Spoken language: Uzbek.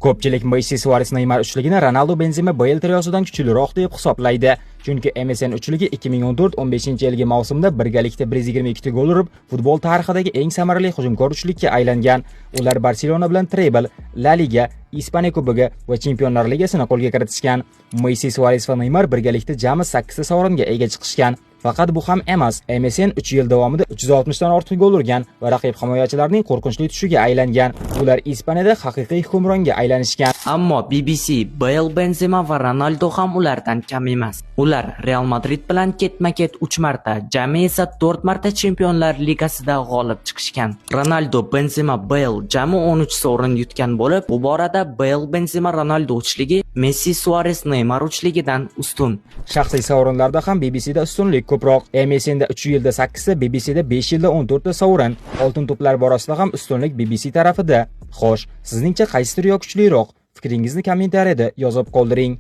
Ko'pchilik Messi, Suarez, Neymar uchligini Ronaldo, Benzema, Bale triosidan kuchliroq deb hisoblaydi. Chunki MSN uchligi 2014-15 yilgi mavsumda birgalikda 122 ta gol urib, futbol tarixidagi eng samarali hujumkor uchlikka aylangan. Ular Barselona bilan treble, La Liga, Ispaniya Kubogi va Chempionlar Ligasini qo'lga kiritishgan. Messi, Suarez va Neymar birgalikda jami 8 ta sovringa ega chiqishgan. Faqat bu ham emas, MSN 3 yil davomida 360 dan ortiq gol urgan va raqib himoyachilarining qo'rqinchli tushiga aylangan. Ular Ispaniyada haqiqiy hukmronga aylanishgan. Ammo BBC, Bale, Benzema va Ronaldo ham ulardan kam emas. Ular Real Madrid bilan ketma-ket 3 marta, jami esa 4 marta Chempionlar Ligasida g'olib chiqishgan. Ronaldo, Benzema, Bale jami 13 sovrin yutgan bo'lib, bu borada Bale, Benzema, Ronaldo uchligi Messi, Suarez, Neymar uchligidan ustun. Shaxsiy sovrinlarda ham BBCda ustunlik ko'proq. MSNda 3 yilda 8 ta, BBCda 5 yilda 14 ta sovrin. Oltin to'plar borasida ham ustunlik BBC tarafida. Xo'sh, sizningcha qaysi trio kuchliroq? Fikringizni kommentariyada yozib qoldiring.